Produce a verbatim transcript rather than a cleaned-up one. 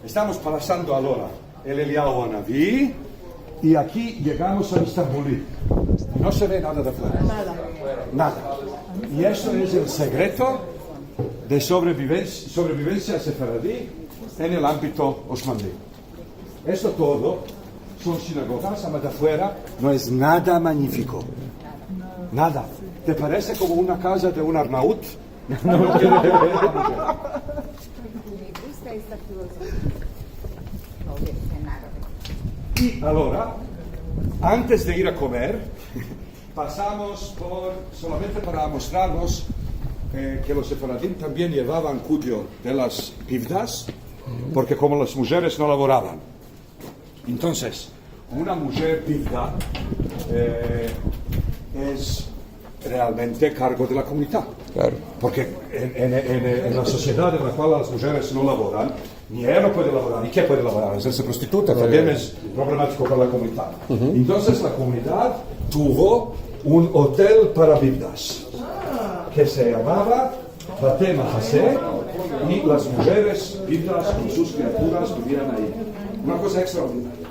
Estamos pasando agora el Eliyahu Hanavi i aki yegamos a Estambuli. I no se ve nada de afuera. Nada. Nada. I esto es el sekreto de sobrevivensia, sobrevivensia sefaradi en el ambito osmanli. Esto todo son sinagogas, ama de afuera no es nada manyifiko. Nada. Te parese komo una kaza de un arnaut? No, no tiene nada. Me gusta esta filozofia. I agora, antes de ir a komer, pasamos por, solamente para mostrarvos, eh, ke los sefaradim tambien yevavan kudio de las bivdas, porke komo las mujeres no lavoravan. Entonses, una mujer bivda, eh, es realmente kargo de la komunidad. Klaro. Porke en, en, en, en la sosiedad en la kual las mujeres no lavoran, ni eya no puede lavorar, ni ke puede lavorar, azerse prostituta, tambien es problematiko para la komunidad. Entonses la komunidad tuvo un otel para bivdas, ke se yamava Bate Mahase, i las mujeres bivdas kon sus kriaturas bivian ayi. Una koza ekstraordinaria.